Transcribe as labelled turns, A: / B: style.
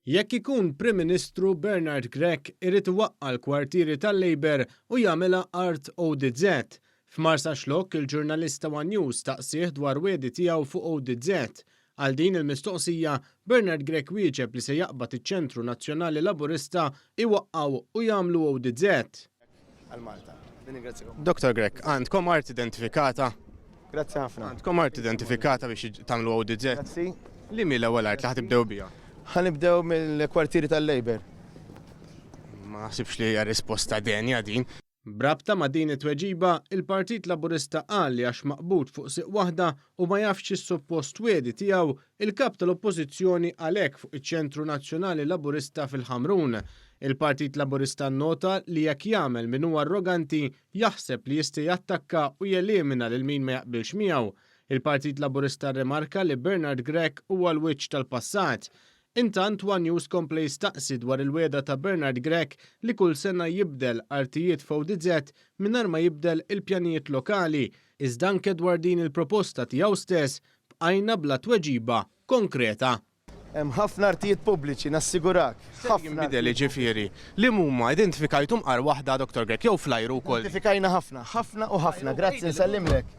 A: Jekk ikun Prim Ministru Bernard Grech irid iwaqqa' l-kwartieri tal-Labour u jagħmilha art ODZ. F'Marsaxlokk il-ġurnalist ta' one News staqsieh dwar wegħdi tiegħu fuq ODZ. Għal din il-mistoqsija, Bernard Grech wieġeb li se jaqbad iċ-Ċentru Nazzjonali Laburista iwaqqgħu u jagħmlu ODZ.
B: għal Malta. Nirringrazzjakom.
A: Dottor Grech, għandkom art identifikata?
B: Grazzi ħafna.
A: Għandkom art identifikata biex tagħmlu ODZ?
B: Grazzi.
A: Li mi l-ewwel art li ħatibdew biha?
B: Ħanibdew mill-kwartieri tal-Labour.
A: Ma naħsibx li hija risposta denja din. B'rabta ma' din it-tweġiba, il-Partit Laburista qal li għax maqbud fuq sieq waħda u ma jafx x'is-suppost wiegħdi tiegħu, il-Kap tal-Oppożizzjoni qal hekk fuq iċ-Ċentru Nazzjonali Laburista fil-Ħamrun. Il-Partit Laburista nnota li jekk jagħmel min hu arroganti, jaħseb li jista' jattakka u jelimina lil min ma jaqbilx miegħu. Il-Partit Laburista rrimarka li Bernard Grech huwa l-wiċċ tal-passat. Intant one News kompla jistaqsi dwar il-wegħda ta' Bernard Grech li kull sena jibdel artijiet f'ODZ mingħajr ma jibdel il-pjanijiet lokali, iżda anke dwar din il-proposta tiegħu stess bqajna bla tweġiba konkreta.
B: Hemm ħafna artijiet pubbliċi, nassigurak.
A: Ser jinbidel jiġifieri? Liem huma? Identifikajtu mqar waħda, Dottor Grech, jew fl-ajru wkoll?
B: Identifikajna ħafna, ħafna u ħafna. Grazzi, nsellimlek.